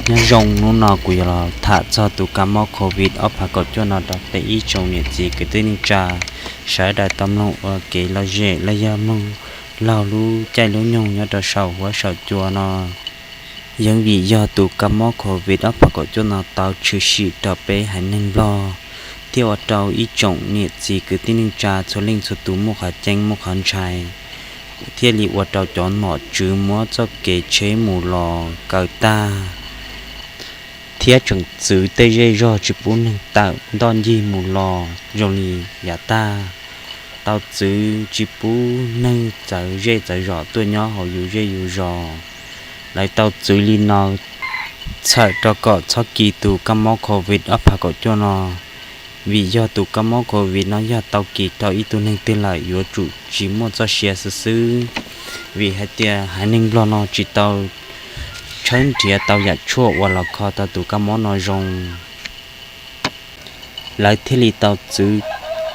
Nyob zoo, hnub no kuv yuav los tham txog tus kab mob covid ob phav kaum cuaj no rau peb ib tsoom niam txiv kwv tij neej tsa sawv daws tau mloog ua kev lom zem los yog mloog laug lub caij lub nyoog nyob rau saum huab saum cua no. Yeej vim yog tus kab mob covid ob phav kaum cuaj no tau tshwm sim rau peb haiv neeg Nplog, thiaj ua rau ib tsoom niam txiv kwv tij neej tsa txhua leej txhua tus muaj qhov ceeb muaj qhov ntshai, thiaj li ua rau cov nom tswv muab txoj kev tsheb mus los kaw tag, thiab tseem txwv tej zej zog tsis pub neeg tawm ntoj ncig mus los zoo li yav tag, tau txwv tsis pub neeg txawv zej txawv zos tuaj nyob hauv yus zej yus zos. Lawv tau txwv li no txhawm rau kom txhob kis tus kab mob covid ob phav kaum cuaj no, vim yog tus kab mob covid no yog tau kis rau ib tug neeg twg lawm yuav tsum tsis muaj txoj sia xwb xwb, vim hais tias haiv neeg Nplog no tsis tau tshawb nrhiav tau yam tshuaj uas los kho tau tus kab mob no zoo. Lawv thiaj li tau txwv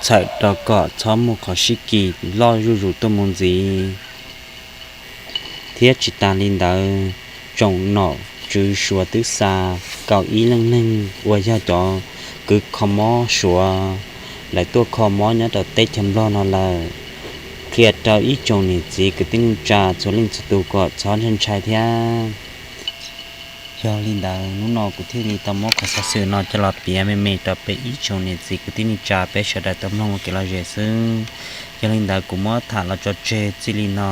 txhawm rau kom txhob muaj qhov sib kis loj zuj zus tuaj mus ntxiv. Thiab tsis tas li ntawd, tsoom nom tswv Suav twb xa kaum ib leej neeg uas yog cov kws kho mob Suav, lawv tuaj kho mob nyob rau teb chaws Nplog no lawm, qhia rau ib tsoom niam txiv kwv tij neej tsa txhua leej txhua tus kom txhob ntshai ntshai thiab. Yog li ntawd, hnub no kuv thiaj li tau muab qhov xov xwm no coj los piav me me rau peb ib tsoom niam txiv kwv tij neej tsa peb sawv daws tau mloog ua kev lom zem xwb. Yog li ntawd, kuv muab tham los tso tseg txij li no.